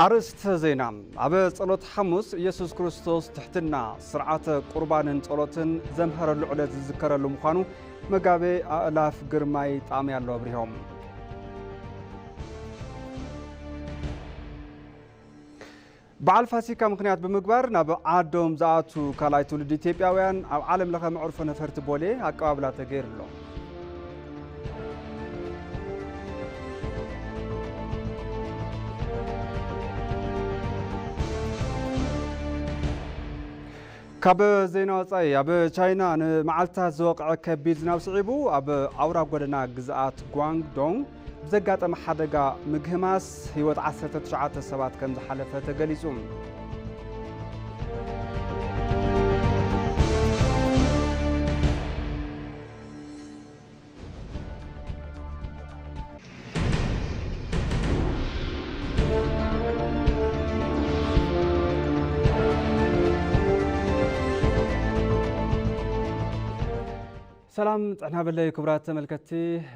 ኣርእስተ ዜና። ኣብ ጸሎት ሓሙስ ኢየሱስ ክርስቶስ ትሕትና፣ ስርዓተ ቁርባንን ጸሎትን ዘምሃረሉ ዕለት ዝዝከረሉ ምዃኑ መጋቤ ኣእላፍ ግርማይ ጣምያሎ ኣብሪሆም። በዓል ፋሲካ ምኽንያት ብምግባር ናብ ዓዶም ዝኣቱ ካልኣይ ትውልዲ ኢትዮጵያውያን ኣብ ዓለም ለኸ መዕርፎ ነፈርቲ ቦሌ ኣቀባብላ ተገይሩሎም። ካብ ዜና ወጻኢ፣ ኣብ ቻይና ንመዓልታት ዝወቕዐ ከቢድ ዝናብ ስዒቡ ኣብ ኣውራ ጎደና ግዝኣት ጓንግዶንግ ብዘጋጠመ ሓደጋ ምግህማስ ህይወት ዓሰርተ ትሽዓተ ሰባት ከም ዝሓለፈ ተገሊጹ። ሰላም ጥዕና በለይ ክቡራት ተመልከትቲ፣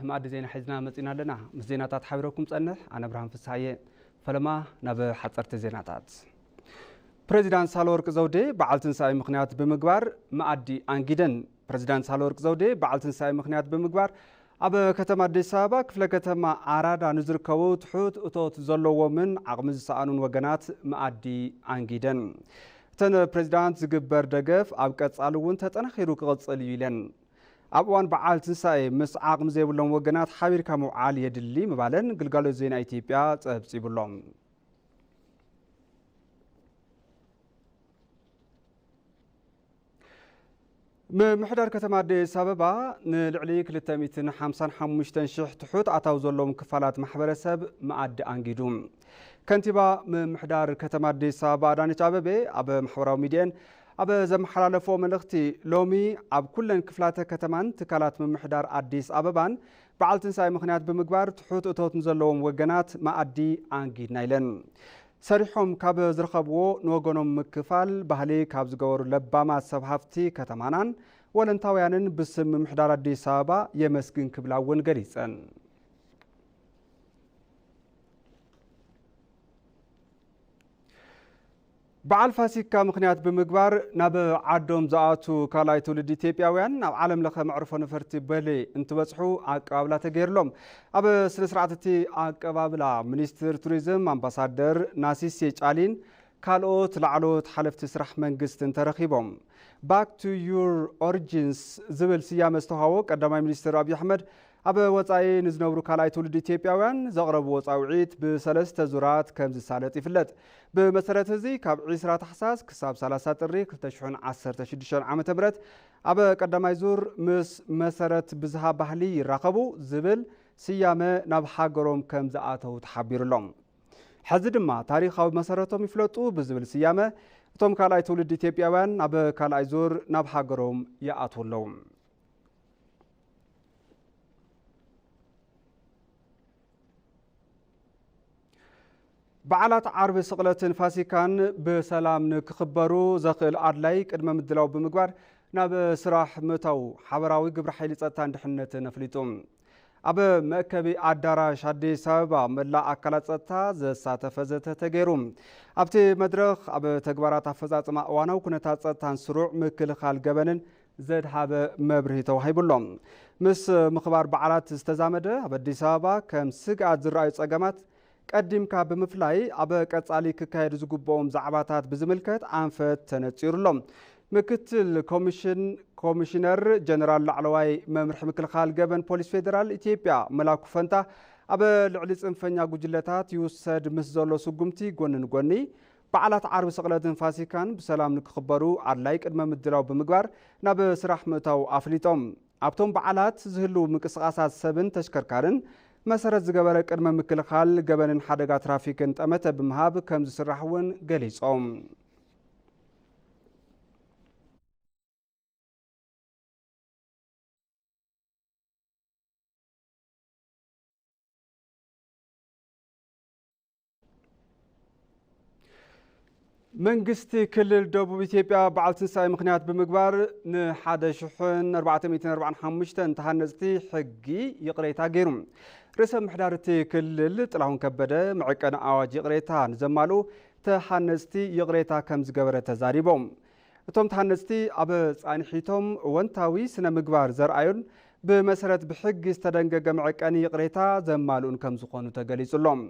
መኣዲ ዜና ሒዝና መጺና ኣለና። ምስ ዜናታት ሓቢረኩም ጸንሕ ኣነ ብርሃን ፍስሃየ። ፈለማ ናብ ሓጸርቲ ዜናታት። ፕሬዚዳንት ሳህለወርቅ ዘውዴ በዓል ትንሳኤ ምኽንያት ብምግባር መኣዲ ኣንጊደን። ፕሬዚዳንት ሳህለወርቅ ዘውዴ በዓል ትንሳኤ ምኽንያት ብምግባር ኣብ ከተማ ኣዲስ ኣበባ ክፍለ ከተማ ኣራዳ ንዝርከቡ ትሑት እቶት ዘለዎምን ዓቕሚ ዝሰኣኑን ወገናት መኣዲ ኣንጊደን። እተን ፕሬዚዳንት ዝግበር ደገፍ ኣብ ቀጻሊ እውን ተጠናኺሩ ክቕጽል እዩ ኢለን። ኣብ እዋን በዓል ትንሳኤ ምስ ዓቕሚ ዘይብሎም ወገናት ሓቢርካ ምውዓል የድሊ ምባለን ግልጋሎት ዜና ኢትዮጵያ ጸብጺቡሎም። ምምሕዳር ከተማ ኣዲስ ኣበባ ንልዕሊ ክልተ ሚእትን ሓምሳን ሓሙሽተን ሽሕ ትሑት ኣታዊ ዘለዎም ክፋላት ማሕበረሰብ መኣዲ ኣንጊዱ። ከንቲባ ምምሕዳር ከተማ ኣዲስ ኣበባ ኣዳነች ኣበቤ ኣብ ማሕበራዊ ሚድየን ኣብ ዘመሓላለፎ መልእኽቲ፣ ሎሚ ኣብ ኩለን ክፍላተ ከተማን ትካላት ምምሕዳር ኣዲስ ኣበባን በዓል ትንሳኤ ምኽንያት ብምግባር ትሑት እቶት ንዘለዎም ወገናት መኣዲ ኣንጊድና ኢለን። ሰሪሖም ካብ ዝረኸብዎ ንወገኖም ምክፋል ባህሊ ካብ ዝገበሩ ለባማት ሰብ ሃፍቲ ከተማናን ወለንታውያንን ብስም ምምሕዳር ኣዲስ ኣበባ የመስግን ክብላ እውን ገሊጸን። በዓል ፋሲካ ምኽንያት ብምግባር ናብ ዓዶም ዝኣቱ ካልኣይ ትውልዲ ኢትዮጵያውያን ናብ ዓለም ለኸ መዕርፎ ነፈርቲ ቦሌ እንትበጽሑ ኣቀባብላ ተገይርሎም። ኣብ ስነ ስርዓት እቲ ኣቀባብላ ሚኒስትር ቱሪዝም ኣምባሳደር ናሲሴ ጫሊን ካልኦት ላዕለዎት ሓለፍቲ ስራሕ መንግስትን ተረኺቦም። Back to your origins ዝብል ስያመ ዝተዋህቦ ቀዳማይ ሚኒስትር ኣብይ ኣሕመድ፣ ኣብ ወጻኢ ንዝነብሩ ካልኣይ ትውልዲ ኢትዮጵያውያን ዘቕረብዎ ጻውዒት ብሰለስተ ዙራት ከም ዝሳለጥ ይፍለጥ። ብመሰረት እዚ፣ ካብ ዕስራ ታሕሳስ ክሳብ ሰላሳ ጥሪ ክልተ ሽሕን ዓሰርተ ሽዱሽተን ዓመተ ምህረት ኣብ ቀዳማይ ዙር ምስ መሰረት ብዝሃ ባህሊ ይራኸቡ ዝብል ስያመ ናብ ሃገሮም ከም ዝኣተው ተሓቢሩሎም። ሕዚ ድማ ታሪኻዊ መሰረቶም ይፍለጡ ብዝብል ስያመ እቶም ካልኣይ ትውልድ ኢትዮጵያውያን ናብ ካልኣይ ዙር ናብ ሃገሮም ይኣትዉ ኣለዉ። በዓላት ዓርቢ ስቕለትን ፋሲካን ብሰላም ንክኽበሩ ዘኽእል ኣድላይ ቅድመ ምድላው ብምግባር ናብ ስራሕ ምእታው ሓበራዊ ግብረ ሓይሊ ጸጥታን ድሕነትን ኣፍሊጡ። ኣብ መእከቢ ኣዳራሽ ኣዲስ ኣበባ መላእ ኣካላት ጸጥታ ዘሳተፈ ዘተ ተገይሩ። ኣብቲ መድረኽ ኣብ ተግባራት ኣፈጻጽማ እዋናዊ ኩነታት ጸጥታን ስሩዕ ምክልኻል ገበንን ዘድሃበ መብርሂ ተዋሂቡ ኣሎ። ምስ ምኽባር በዓላት ዝተዛመደ ኣብ ኣዲስ ኣበባ ከም ስግኣት ዝረኣዩ ጸገማት ቀዲምካ ብምፍላይ ኣብ ቀጻሊ ክካየዱ ዝግብኦም ዛዕባታት ብዝምልከት ኣንፈት ተነጺሩ ኣሎ። ምክትል ኮሚሽን ኮሚሽነር ጀነራል ላዕለዋይ መምርሒ ምክልኻል ገበን ፖሊስ ፌዴራል ኢትዮጵያ መላኩ ፈንታ ኣብ ልዕሊ ጽንፈኛ ጉጅለታት ይውሰድ ምስ ዘሎ ስጉምቲ ጎኒ ንጎኒ በዓላት ዓርቢ ስቕለትን ፋሲካን ብሰላም ንክኽበሩ ኣድላይ ቅድመ ምድላው ብምግባር ናብ ስራሕ ምእታው ኣፍሊጦም። ኣብቶም በዓላት ዝህልው ምንቅስቓሳት ሰብን ተሽከርካርን መሰረት ዝገበረ ቅድመ ምክልኻል ገበንን ሓደጋ ትራፊክን ጠመተ ብምሃብ ከም ዝስራሕ እውን ገሊጾም። መንግስቲ ክልል ደቡብ ኢትዮጵያ በዓል ትንሳኤ ምኽንያት ብምግባር ንሓደ ሽሕን ኣርባዕተ ሚእትን ኣርባዓን ሓሙሽተን ተሃነፅቲ ሕጊ ይቕሬታ ገይሩ። ርእሰ ምሕዳር እቲ ክልል ጥላሁን ከበደ መዐቀኒ ኣዋጅ ይቕሬታ ንዘማልኡ ተሃነፅቲ ይቕሬታ ከም ዝገበረ ተዛሪቦም። እቶም ተሃነፅቲ ኣብ ፃንሒቶም እወንታዊ ስነ ምግባር ዘርኣዩን ብመሰረት ብሕጊ ዝተደንገገ መዐቀኒ ይቕሬታ ዘማልኡን ከም ዝኾኑ ተገሊጹሎም።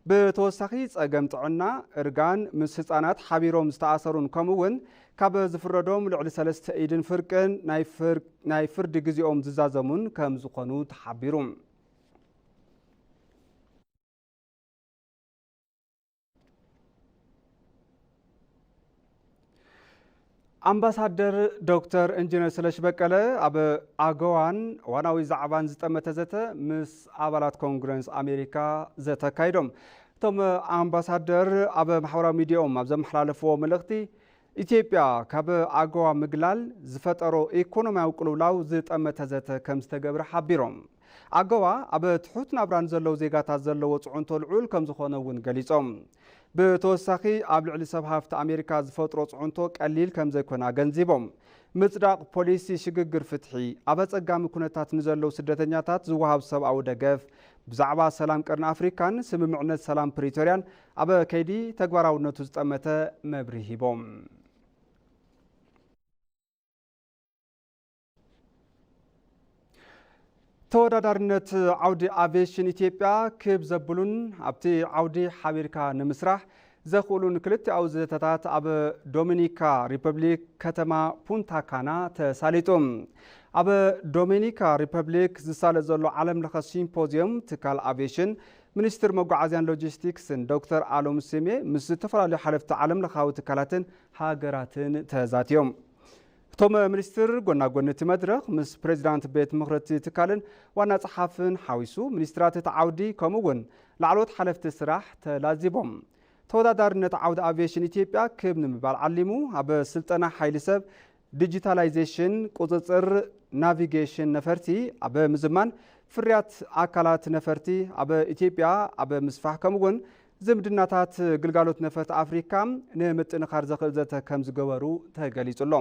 ብተወሳኺ ጸገም ጥዕና፣ እርጋን፣ ምስ ህጻናት ሓቢሮም ዝተኣሰሩን ከምኡ እውን ካብ ዝፍረዶም ልዕሊ ሰለስተ ኢድን ፍርቅን ናይ ፍር-፣ ናይ ፍርዲ ግዜኦም ዝዛዘሙን ከም ዝኾኑ ተሓቢሩ። ኣምባሳደር ዶክተር ኢንጂነር ስለሽ በቀለ ኣብ ኣገዋን እዋናዊ ዛዕባን ዝጠመተ ዘተ ምስ ኣባላት ኮንግረስ ኣሜሪካ ዘተ ኣካይዶም። እቶም ኣምባሳደር ኣብ ማሕበራዊ ሚዲያኦም ኣብ ዘመሓላለፍዎ መልእኽቲ፣ ኢትዮጵያ ካብ ኣገዋ ምግላል ዝፈጠሮ ኢኮኖሚያዊ ቅልውላው ዝጠመተ ዘተ ከም ዝተገብረ ሓቢሮም። ኣገዋ ኣብ ትሑት ናብራ ንዘለዉ ዜጋታት ዘለዎ ጽዕንቶ ልዑል ከም ዝኾነ እውን ገሊጾም። ብተወሳኺ ኣብ ልዕሊ ሰብ ሃፍቲ ኣሜሪካ ዝፈጥሮ ጽዕንቶ ቀሊል ከም ዘይኮነ ኣገንዚቦም። ምጽዳቕ ፖሊሲ ሽግግር ፍትሒ፣ ኣብ ኣጸጋሚ ኩነታት ንዘለዉ ስደተኛታት ዝወሃብ ሰብኣዊ ደገፍ፣ ብዛዕባ ሰላም ቀርኒ ኣፍሪካን ስምምዕነት ሰላም ፕሪቶርያን ኣብ ከይዲ ተግባራውነቱ ዝጠመተ መብርሂ ሂቦም። ተወዳዳርነት ዓውዲ ኣቪዬሽን ኢትዮጵያ ክብ ዘብሉን ኣብቲ ዓውዲ ሓቢርካ ንምስራሕ ዘኽእሉን ክልቲኣዊ ዘተታት ኣብ ዶሚኒካ ሪፐብሊክ ከተማ ፑንታ ካና ተሳሊጡ። ኣብ ዶሚኒካ ሪፐብሊክ ዝሳለጥ ዘሎ ዓለም ለኸ ሲምፖዚየም ትካል ኣቪዬሽን፣ ሚኒስትር መጓዓዝያን ሎጂስቲክስን ዶክተር ኣሎም ስሜ ምስ ዝተፈላለዩ ሓለፍቲ ዓለም ለኻዊ ትካላትን ሃገራትን ተዛትዮም። እቶም ሚኒስትር ጎና ጎኒ እቲ መድረኽ ምስ ፕሬዚዳንት ቤት ምኽሪ እቲ ትካልን ዋና ጸሓፍን ሓዊሱ ሚኒስትራት እቲ ዓውዲ ከምኡ እውን ላዕለዎት ሓለፍቲ ስራሕ ተላዚቦም። ተወዳዳርነት ዓውዲ ኣቪዬሽን ኢትዮጵያ ክብ ንምባል ዓሊሙ ኣብ ስልጠና ሓይሊ ሰብ፣ ዲጂታላይዜሽን፣ ቁጽጽር፣ ናቪጌሽን ነፈርቲ ኣብ ምዝማን፣ ፍርያት ኣካላት ነፈርቲ ኣብ ኢትዮጵያ ኣብ ምስፋሕ ከምኡ እውን ዝምድናታት ግልጋሎት ነፈርቲ ኣፍሪካ ንምጥንኻር ዘኽእል ዘተ ከም ዝገበሩ ተገሊጹ ኣሎ።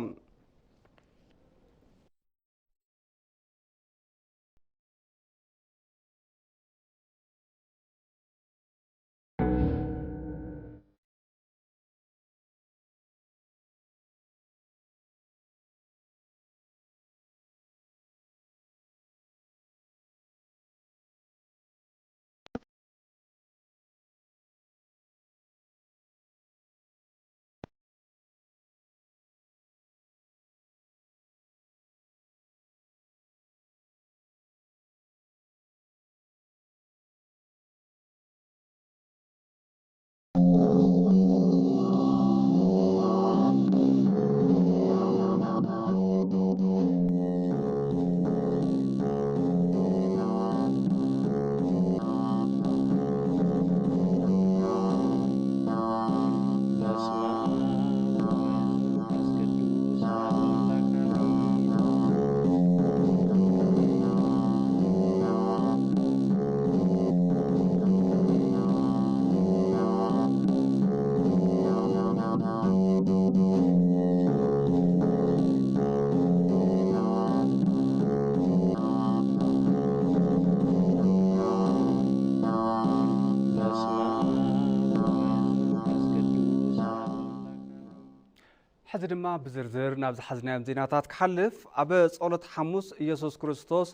ሕዚ ድማ ብዝርዝር ናብ ዝሓዝናዮም ዜናታት ክሓልፍ፣ ኣብ ጸሎት ሓሙስ ኢየሱስ ክርስቶስ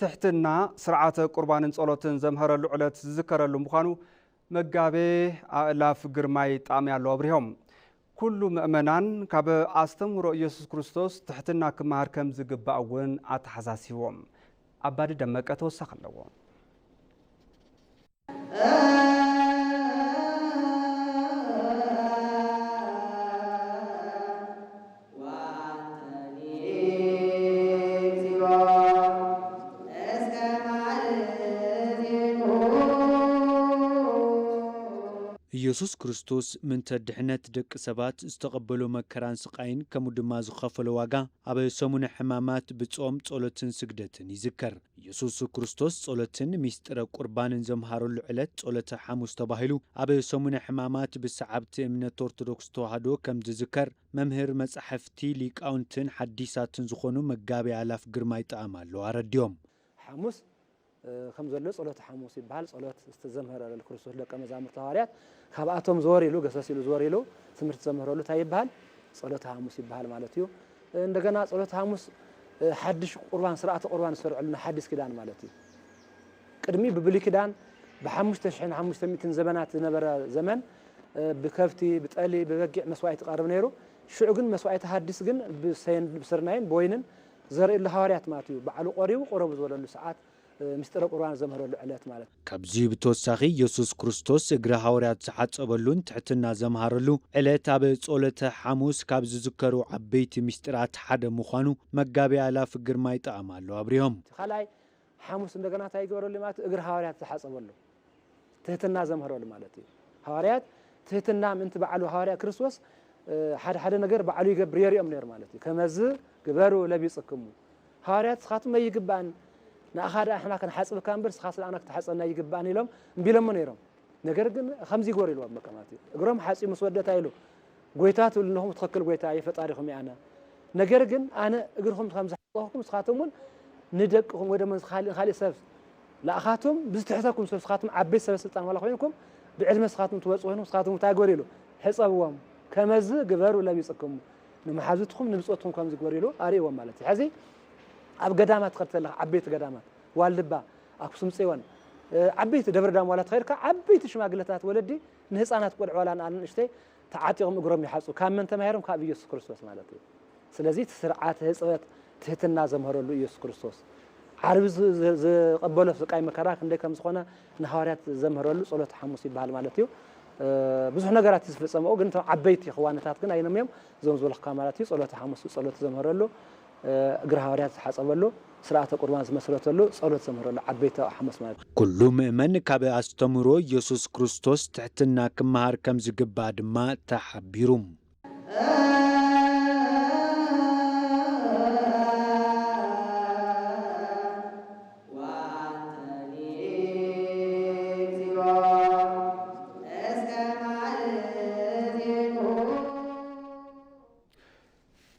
ትሕትና፣ ስርዓተ ቁርባንን ጸሎትን ዘምሃረሉ ዕለት ዝዝከረሉ ምዃኑ መጋቤ ኣእላፍ ግርማይ ጣምያሎ ኣብሪሆም። ኩሉ ምእመናን ካብ ኣስተምህሮ ኢየሱስ ክርስቶስ ትሕትና ክመሃር ከም ዝግባእ እውን ኣተሓሳሲቦም። ኣባዲ ደመቀ ተወሳኺ ኣለዎ። ኢየሱስ ክርስቶስ ምእንተ ድሕነት ደቂ ሰባት ዝተቐበሎ መከራን ስቓይን ከምኡ ድማ ዝኸፈሎ ዋጋ ኣብ ሰሙነ ሕማማት ብጾም፣ ጸሎትን ስግደትን ይዝከር። ኢየሱስ ክርስቶስ ጸሎትን ሚስጥረ ቁርባንን ዘምሃረሉ ዕለት ጸሎተ ሓሙስ ተባሂሉ ኣብ ሰሙነ ሕማማት ብሰዓብቲ እምነት ኦርቶዶክስ ተዋህዶ ከም ዝዝከር መምህር መጻሕፍቲ ሊቃውንትን ሓዲሳትን ዝኾኑ መጋቤ ኣላፍ ግርማይ ጣዕማሎ ኣረዲኦም። ሓሙስ ከም ዘሎ ጸሎተ ሓሙስ ይበሃል። ጸሎት ዝተዘምህረሉ ክርስቶስ ደቀ መዛሙርቱ ሃዋርያት ካብኣቶም ዘወር ኢሉ፣ ገሰስ ኢሉ ዘወር ኢሉ ትምህርቲ ዘምህረሉ እንታይ ይበሃል? ጸሎተ ሓሙስ ይበሃል ማለት እዩ። እንደገና ጸሎተ ሓሙስ ሓድሽ ቁርባን፣ ስርዓተ ቁርባን ዝሰርዐሉ ናይ ሓድሽ ኪዳን ማለት እዩ። ቅድሚ ብብሉይ ኪዳን ብሓሙሽተ ሽሕን ሓሙሽተ ሚእትን ዘመናት ዝነበረ ዘመን ብከብቲ፣ ብጠሊ፣ ብበጊዕ መስዋእቲ ይቐርብ ነይሩ። ሽዑ ግን መስዋእቲ ሓድሽ ግን ብሰየን ብስርናይን ብወይንን ዘርእሉ ሃዋርያት ማለት እዩ። ባዕሉ ቆሪቡ ቁረቡ ዝበለሉ ሰዓት ምስጢረ ቁርባን ዘምህረሉ ዕለት ማለት እዩ። ካብዚ ብተወሳኺ የሱስ ክርስቶስ እግሪ ሃዋርያት ዝሓጸበሉን ትሕትና ዘምሃረሉ ዕለት ኣብ ጸሎተ ሓሙስ ካብ ዝዝከሩ ዓበይቲ ምስጢራት ሓደ ምዃኑ መጋቤ ኣእላፍ ግርማይ ጠዓመኣሉ ኣብሪሆም። እቲ ካልኣይ ሓሙስ እንደገና እንታይ ይገበረሉ ማለት እዩ? እግሪ ሃዋርያት ዝሓጸበሉ ትሕትና ዘምሃረሉ ማለት እዩ። ሃዋርያት ትሕትና ምእንቲ ባዕሉ ሃዋርያ ክርስቶስ ሓደ ሓደ ነገር ባዕሉ ይገብር የርእዮም ነይሩ ማለት እዩ። ከመዝ ግበሩ ለቢጽክሙ። ሃዋርያት ንስኻትኩም ኣይግባእን፣ ንኣኻ ደኣ ንሕና ክንሓጽብካ እምበር ንስኻስ ንኣና ክትሓጸና ኣይግባእን ኢሎም እምቢ ኢሎሞ ነይሮም። ነገር ግን ከምዚ ይግበሩ ኢልዎም በቃ ማለት እዩ። እግሮም ሓጺቡ ምስ ወደታ ኢሉ ጎይታ ትብሉ ኣለኹም ትኽክል ጎይታ እየ ፈጣሪኹም እየ ኣነ። ነገር ግን ኣነ እግርኹም ከም ዝሓጸኹም ንስኻትኩም እውን ንደቅኹም ወይ ደሞ ንኻሊእ ካልእ ሰብ ንኣኻትኩም ብዝትሕተኩም ሰብ ንስኻትኩም ዓበይቲ ሰበ ስልጣን ዋላ ኮይንኩም ብዕድመ ንስኻትኩም ትበጽሑ ኮይንኩም ንስኻትኩም እንታይ ግበሩ ኢሉ ሕጸብዎም። ከመዝ ግበሩ ለቢጽክሙ ንመሓዙትኩም ንብጾትኩም ከምዚ ግበሩ ኢሉ ኣርእይዎም ማለት እዩ። ሕዚ ኣብ ገዳማት ትኸድ ተለኻ ዓበይቲ ገዳማት ዋልድባ ኣክሱም ጽዮን ዓበይቲ ደብረ ዳሞ ዋላ ተኸድካ ዓበይቲ ሽማግለታት ወለዲ ንህፃናት ቆልዑ ዋላ ንኣንእሽተይ ተዓጢቖም እግሮም ይሓፁ። ካብ መን ተማሂሮም? ካብ ኢየሱስ ክርስቶስ ማለት እዩ። ስለዚ እቲ ስርዓተ ህፅበት ትህትና ዘምሃረሉ ኢየሱስ ክርስቶስ ዓርቢ ዝ- ዝ- ዝቐበሎ ስቃይ መከራ ክንደይ ከም ዝኾነ ንሃዋርያት ዘምሃረሉ ጸሎተ ሓሙስ ይበሃል ማለት እዩ። ብዙሕ ነገራት እዩ ዝፍጸመኡ ግን እቶም ዓበይቲ ክዋነታት ግን ኣይኖም እዮም። እዞም ዝበልኩካ ማለት እዩ ጸሎተ ሓሙስ ጸሎት ዘምሃረሉ እግሪ ሃዋርያት ዝሓጸበሉ ስርዓተ ቁርባን ዝመስረተሉ ጸሎት ዘምህረሉ ዓበይቲ ሓሙስ ማለት እዩ። ኩሉ ምእመን ካብ ኣስተምህሮ ኢየሱስ ክርስቶስ ትሕትና ክመሃር ከም ዝግባእ ድማ ተሓቢሩ።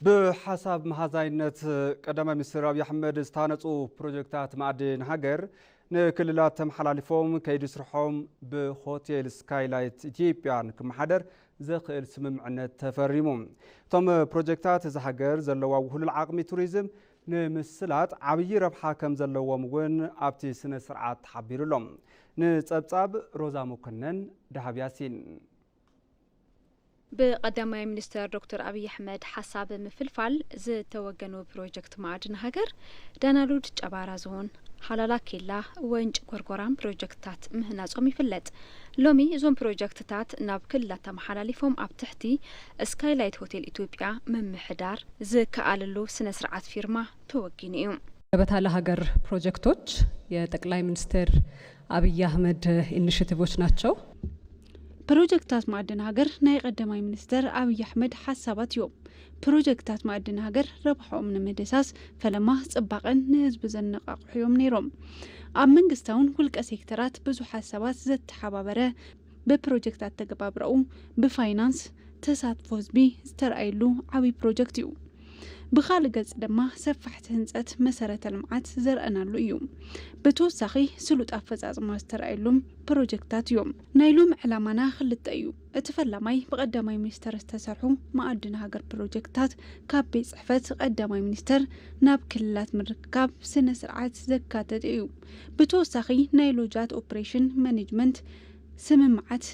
ብሓሳብ መሃዛይነት ቀዳማይ ሚኒስትር ኣብይ ኣሕመድ ዝተሃነፁ ፕሮጀክታት መኣዲ ንሃገር ንክልላት ተመሓላሊፎም ከይዲ ስርሖም ብሆቴል ስካይላይት ኢትዮጵያ ንክመሓደር ዘኽእል ስምምዕነት ተፈሪሙ። እቶም ፕሮጀክታት እዛ ሃገር ዘለዋ ውህሉል ዓቕሚ ቱሪዝም ንምስላጥ ዓብዪ ረብሓ ከም ዘለዎም እውን ኣብቲ ስነ ስርዓት ተሓቢሩ ኣሎ። ንፀብፃብ ሮዛ መኮነን፣ ደሃብ ያሲን። ብቐዳማይ ሚኒስትር ዶክተር ኣብይ ኣሕመድ ሓሳብ ምፍልፋል ዝተወገኑ ፕሮጀክት ማዕድን ሃገር ዳናሉድ ጨባራ ዞን፣ ሃላላ ኬላ፣ ወንጭ ጎርጎራን ፕሮጀክትታት ምህናጾም ይፍለጥ። ሎሚ እዞም ፕሮጀክትታት ናብ ክልላት ተመሓላሊፎም ኣብ ትሕቲ ስካይላይት ሆቴል ኢትዮጵያ ምምሕዳር ዝከኣለሉ ስነ ስርዓት ፊርማ ተወጊኑ እዩ። ገበታ ለሀገር ፕሮጀክቶች የጠቅላይ ሚኒስትር አብይ አህመድ ኢኒሼቲቮች ናቸው። ፕሮጀክታት ማዕድን ሃገር ናይ ቀዳማይ ሚኒስትር ኣብይ ኣሕመድ ሓሳባት እዮም። ፕሮጀክታት ማዕድን ሃገር ረብሓኦም ንምድሳስ ፈለማ ጽባቐን ንህዝቢ ዘነቓቕሑ እዮም ነይሮም። ኣብ መንግስታውን ውልቀ ሴክተራት ብዙሓት ሰባት ዘተሓባበረ፣ ብፕሮጀክት ኣተገባብራኡ ብፋይናንስ ተሳትፎ ህዝቢ ዝተረኣየሉ ዓብዪ ፕሮጀክት እዩ። ብኻልእ ገጽ ድማ ሰፋሕቲ ህንጸት መሰረተ ልምዓት ዘርኣናሉ እዩ። ብተወሳኺ ስሉጥ ኣፈጻጽማ ዝተረኣየሉም ፕሮጀክታት እዮም። ናይ ሎሚ ዕላማና ክልተ እዩ። እቲ ፈላማይ ብቐዳማይ ሚኒስተር ዝተሰርሑ መኣድን ሃገር ፕሮጀክታት ካብ ቤት ጽሕፈት ቀዳማይ ሚኒስተር ናብ ክልላት ምርካብ ስነ ስርዓት ዘካተተ እዩ። ብተወሳኺ ናይ ሎጃት ኦፕሬሽን ማኔጅመንት ስምምዓት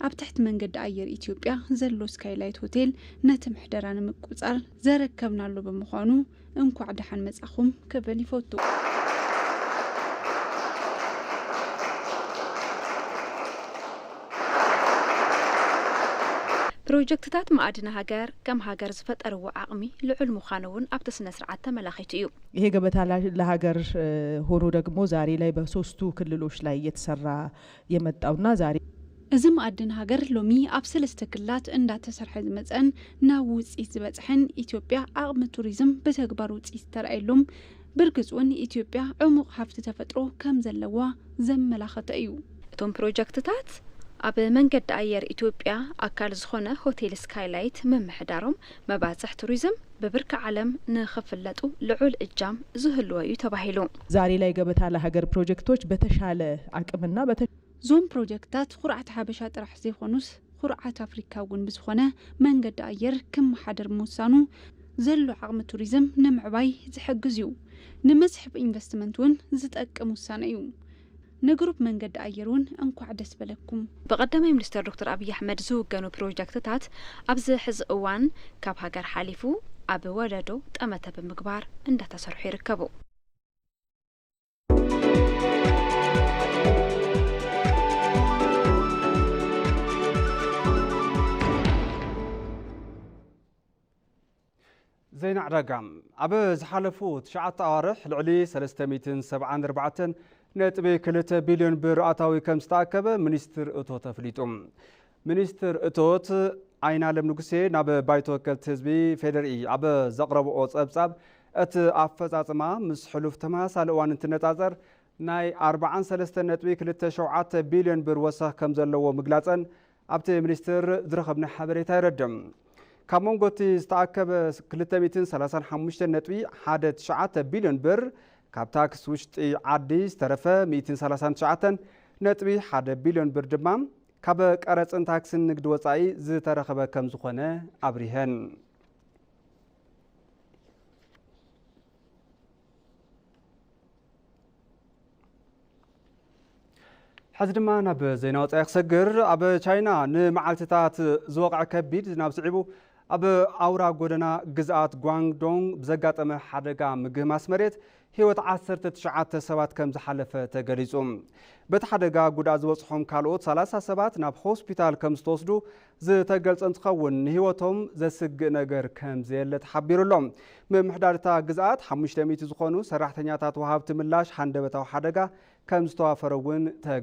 ኣብ ትሕቲ መንገዲ ኣየር ኢትዮጵያ ዘሎ ስካይላይት ሆቴል ነቲ ምሕደራ ንምቁጻር ዘረከብናሉ ብምዃኑ እንኳዕ ደሓን መጻኹም ክብል ይፈቱ። ፕሮጀክትታት ማዕድን ሃገር ከም ሃገር ዝፈጠርዎ ዓቕሚ ልዑል ምዃኑ እውን ኣብቲ ስነ ስርዓት ተመላኺቱ እዩ። ይሄ ገበታ ላ- ለሀገር እ፣ ሆኖ ደግሞ ዛሬ ላይ በሶስቱ ክልሎች ላይ እየተሰራ የመጣውና ዛሬ እዚ መኣድን ሃገር ሎሚ ኣብ ሰለስተ ክልላት እንዳተሰርሐ ዝመፀን ናብ ውፅኢት ዝበፅሐን ኢትዮጵያ ዓቕሚ ቱሪዝም ብተግባር ውፅኢት ዝተረኣየሉም ብርግፅ እውን ኢትዮጵያ ዕሙቕ ሃፍቲ ተፈጥሮ ከም ዘለዋ ዘመላኸተ እዩ። እቶም ፕሮጀክትታት ኣብ መንገዲ ኣየር ኢትዮጵያ ኣካል ዝኾነ ሆቴል ስካይላይት ምምሕዳሮም፣ መባፅሕ ቱሪዝም ብብርኪ ዓለም ንኽፍለጡ ልዑል እጃም ዝህልዎ እዩ ተባሂሉ። ዛሬ ላይ ገበታ ለሀገር ፕሮጀክቶች በተሻለ አቅምና በተ ዞም ፕሮጀክታት ኩርዓት ሓበሻ ጥራሕ ዘይኮኑስ ኩርዓት ኣፍሪካ እውን ብዝኾነ መንገዲ ኣየር ክመሓደር ምውሳኑ ዘሎ ዓቕሚ ቱሪዝም ንምዕባይ ዝሕግዝ እዩ። ንመስሕብ ኢንቨስትመንት እውን ዝጠቅም ውሳነ እዩ። ንግሩፕ መንገዲ ኣየር እውን እንኳዕ ደስ በለኩም። ብቐዳማይ ሚኒስትር ዶክተር ኣብይ ኣሕመድ ዝውገኑ ፕሮጀክትታት ኣብዚ ሕዚ እዋን ካብ ሃገር ሓሊፉ ኣብ ወለዶ ጠመተ ብምግባር እንዳተሰርሑ ይርከቡ። ዜና ዕዳጋ። ኣብ ዝሓለፉ ትሽዓተ ኣዋርሕ ልዕሊ ሰለስተ ሚእትን ሰብዓን ኣርባዕተን ነጥቢ ክልተ ቢልዮን ብር ኣታዊ ከም ዝተኣከበ ሚኒስትር እቶት ኣፍሊጡ። ሚኒስትር እቶት ኣይናለም ንጉሴ ናብ ባይቶ ወከልቲ ህዝቢ ፌዴሪኢ ኣብ ዘቕረብኦ ጸብጻብ፣ እቲ ኣፈጻጽማ ምስ ሕሉፍ ተመሳሳሊ እዋን እንትነጻጸር ናይ ኣርባዓን ሰለስተን ነጥቢ ክልተ ሸውዓተ ቢልዮን ብር ወሰኽ ከም ዘለዎ ምግላጸን ኣብቲ ሚኒስቴር ዝረኸብናዮ ሓበሬታ የረድእ። ካብ መንጎ እቲ ዝተኣከበ ክልተ ሚእትን ሰላሳን ሓሙሽተን ነጥቢ ሓደ ትሽዓተ ቢልዮን ብር ካብ ታክስ ውሽጢ ዓዲ ዝተረፈ ሚእትን ሰላሳን ትሽዓተን ነጥቢ ሓደ ቢልዮን ብር ድማ ካብ ቀረፅን ታክስን ንግዲ ወፃኢ ዝተረኸበ ከም ዝኾነ ኣብሪሀን። ሕዚ ድማ ናብ ዜና ወፃኢ ክሰግር። ኣብ ቻይና ንመዓልትታት ዝወቕዐ ከቢድ ዝናብ ስዒቡ ኣብ ኣውራ ጎደና ግዝኣት ጓንግዶንግ ብዘጋጠመ ሓደጋ ምግህማስ መሬት ህይወት ዓሰርተ ትሽዓተ ሰባት ከም ዝሓለፈ ተገሊጹ። በቲ ሓደጋ ጉድኣት ዝበጽሖም ካልኦት ሰላሳ ሰባት ናብ ሆስፒታል ከም ዝተወስዱ ዝተገልጸ እንትኸውን፣ ንህይወቶም ዘስግእ ነገር ከም ዘየለ ተሓቢሩ ኣሎ። ምምሕዳር እታ ግዝኣት ሓሙሽተ ሚእቲ ዝኾኑ ሰራሕተኛታት ወሃብቲ ምላሽ ሃንደበታዊ ሓደጋ ከም ዝተዋፈረ እውን ተገሊጹ።